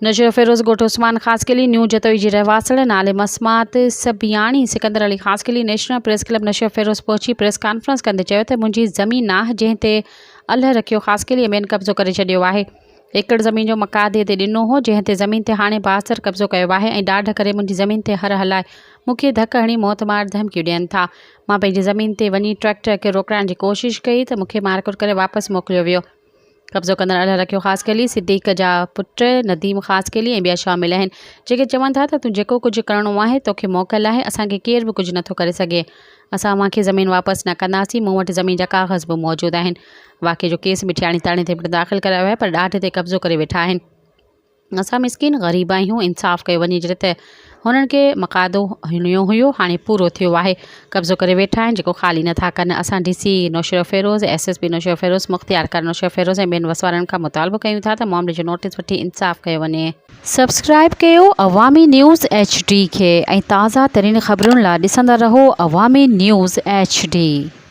نوشهروفيروز ڳوٺ عثمان خاصخيلي نيو جتوئي جي رهواسڻ نالي مسمات Sabiyani Sikandar Ali Khaskheli national press club Naushahro Feroze پهچي پريس ڪانفرنس ڪندي چيو ته منهنجي زمين ناهه جنهن تي الهه رکيو خاصخيلي ۽ ٻين قبضو ڪري ڇڏيو آهي ايڪڙ زمين جو مقادي تي ڏنو هو جنهن تي زمين تي هاڻي بااثر قبضو ڪيو آهي ۽ ڏاڍ ڪري منهنجي زمين تي هر هلائي مون کي ڌڪ هڻي موت مار ڌمڪيون ڏين ٿا مان پنهنجي زمين تي وڃي ٽريڪٽر کي روڪرائڻ جي ڪوشش ڪئي ته مون کي مارڪٽ ڪري واپس موڪليو ويو قبضو ڪندڙ الهه رکيو خاصخيلي، صديق جا پٽ نديم خاصخيلي ۽ ٻيا شامل آهن، جيڪي چون ٿا ته تون جيڪو ڪجهه ڪرڻو آهي توکي موڪل آهي، اسان کي ڪير به ڪجهه نٿو ڪري سگهي، اسان اوهان کي زمين واپس نه ڪنداسين، مون وٽ زمين جا ڪاغذ به موجود آهن. واقعي جو ڪيس مٺياڻي ٿاڻي تي پڻ داخل ڪرايو آهي پر ڏاڍ تي قبضو ڪري ويٺا آهن. اسان مسڪين غريب آهيون انصاف ڪيو وڃي جڏهن ته هنن کي مقادو هنيو هيو هاڻي پورو ٿيو آهي قبضو ڪري ويٺا آهن جيڪو خالي نٿا ڪن اسان D C Naushahro Feroze S S P Naushahro Feroze مختيار ڪار نوشهروفيروز ۽ ٻين وسوارن کان مطالبو ڪيون ٿا ته معاملي جو نوٽيس وٺي انصاف ڪيو وڃي. سبسڪرائب ڪيو عوامي نيوز ايڇ ڊي کي ۽ تازه ترين خبرن لا ڏسندا رهو عوامي نيوز ايڇ ڊي.